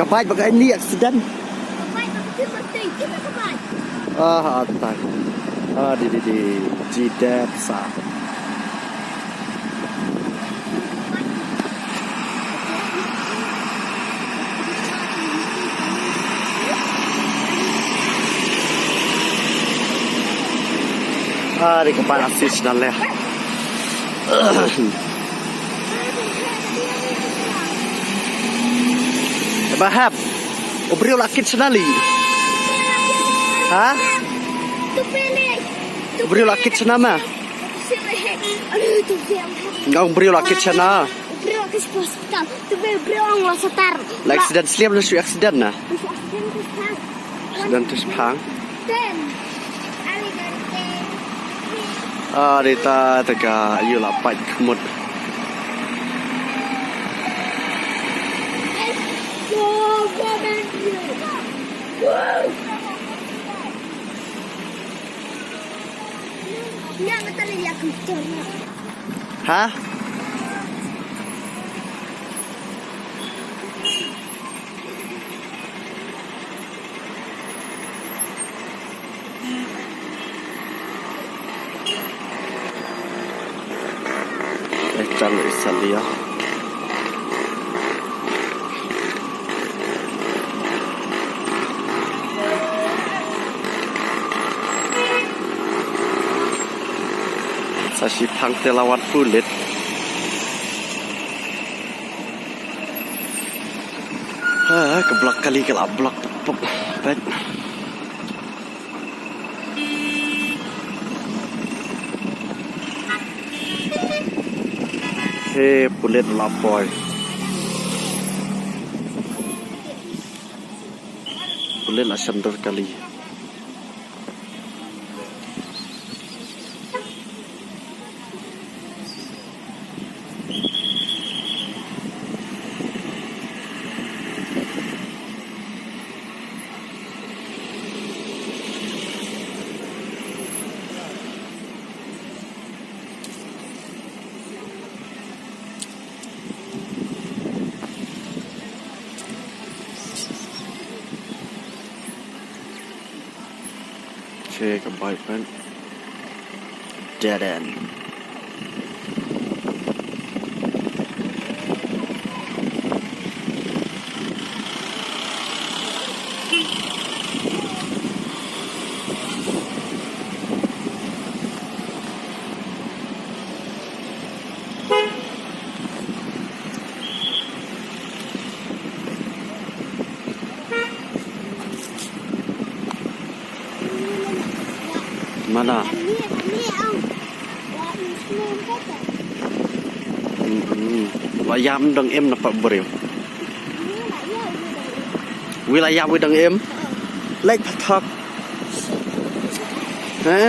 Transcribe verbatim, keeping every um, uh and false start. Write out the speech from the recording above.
Ka bike ba ka im ni accident. Ah, atai. Ah, di, di, di. Jidet sa. Ah, di ka bike accident le. Ba hap. U briew la kit shna li. Ha? U briew la kit shna ma. Nga ong u briew la kit shna. La accident slem na shu accident na. Accident tu shipang. Ah, dei ta, ta ka ïu la pait khmut. Ha? Echan isalia. Sa shipang te la wan pulit. Ha, ka block kali ka la block pop pop. Pet. He, pulit la poi. Pulit la shandor kali. Che ka bike peit. Dead end. Mana? Mm-mm. La ïam dang im na pat briew. Wi la ïam wi dang im. Lek pathak. He?